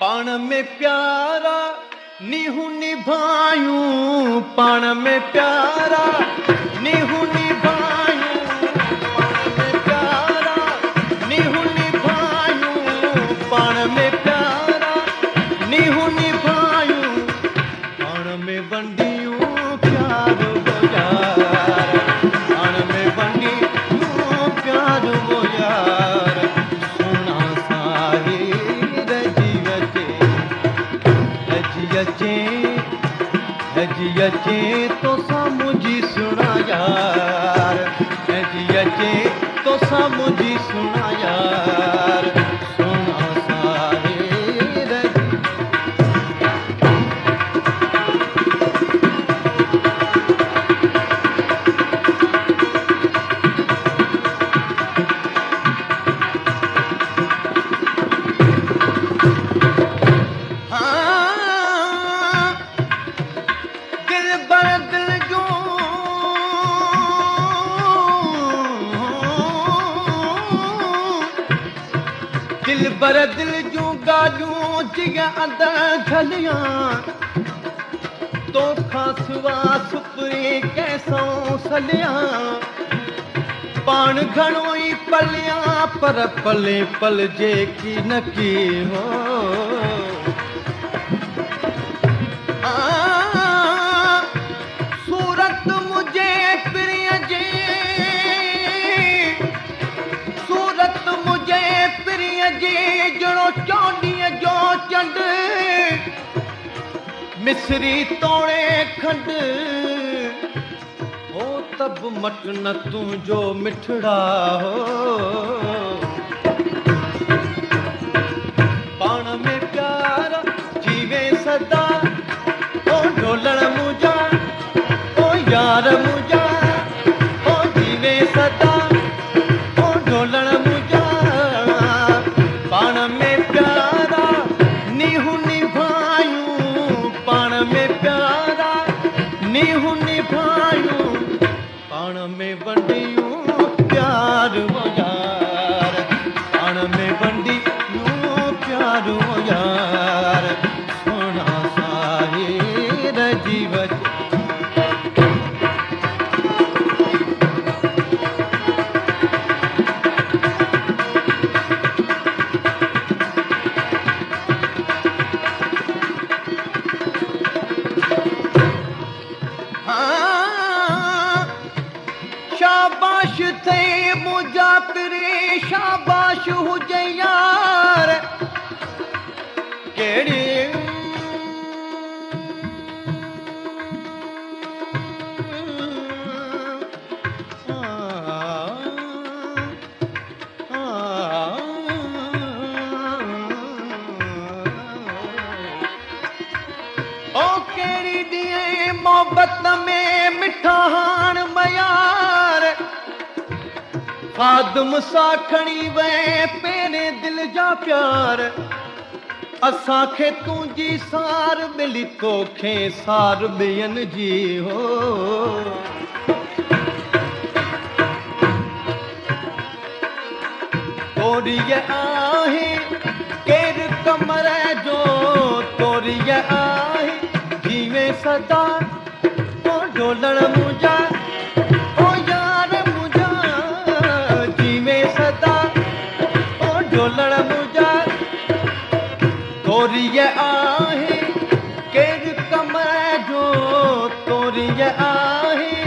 पाण में प्यारा नीहू निभायूं, पाण में प्यारा नीहू निभायूं, पाण में प्यारा नीहू निभायूं, पाण में प्यारा नीहू निभायूं, पाण में वंडियूं प्यार वो यार, पाण में वंडियूं प्यार वो यार। सुना साहिर जी अचे, जी अचे, जी अचे तो मुंहिंजी सुना यार, जी अचे तो मुंहिंजी सुना यार। सुना साहिर जी। हाँ, दिल बर दिल जो दिल बर दिल जो ॻाल्हियूं जीअं अंदरि झलियां, तोखां सिवा सुपरी कंहिंसां सलियां। पाण घणो ई पलियां, पर पले पल जेकी न की हो। सूरत मुझे प्रिय जी, सूरत मुझे प्रिय जी, जड़ो चौॾींअ जो चंड, मिसरी तोड़े खंड। हो तब मट न तुंहिंजो मिठड़ा हो। पाण में प्यारा जीवे सदा, ओ ढोलण मुंहिंजा, ओ यार मुंहिंजा, ओ जीवे सदा, ओ ढोलण मुंहिंजा। पाण में प्यारा नीहू निभायूं, पाण में प्यारा नीहू निभायूं, पाण में वंडियूं प्यार वो यार, पाण में वंडियूं प्यार वो यार। सोना साहिर जी वच। शाबाश थे मुंहिंजा पिरे, शाबाश हुजे यार। कहिड़ी ओ कहिड़ी ॾींहुं मोहबत में मिठा हाण मयार, खादम सा खणी वे पेरे दिल जा प्यार। असांखे तुंहिंजी सार मिली, तोखे सार ॿियनि जी हो। तोरीअ आहे केरु कमर जो, तोरीअ आहे जीवे सदा, ओ ढोलण मुंहिंजा, ओ यार मुंहिंजा, जीवे सदा, ओ ढोलण मुंहिंजा। तोरीअ आहे केरु कमर जो, तोरीअ आहे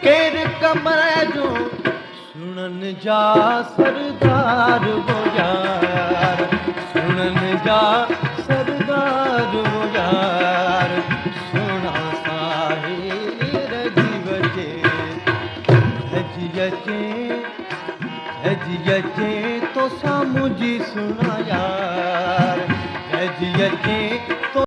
केरु कमर जो, सुणन जा सरदार वो यार, सुणन जा सरदार वो यार। सुना साहिर जी वचे, जी अचे, जी अचे तो मुंहिंजी सुना यार, जी अचे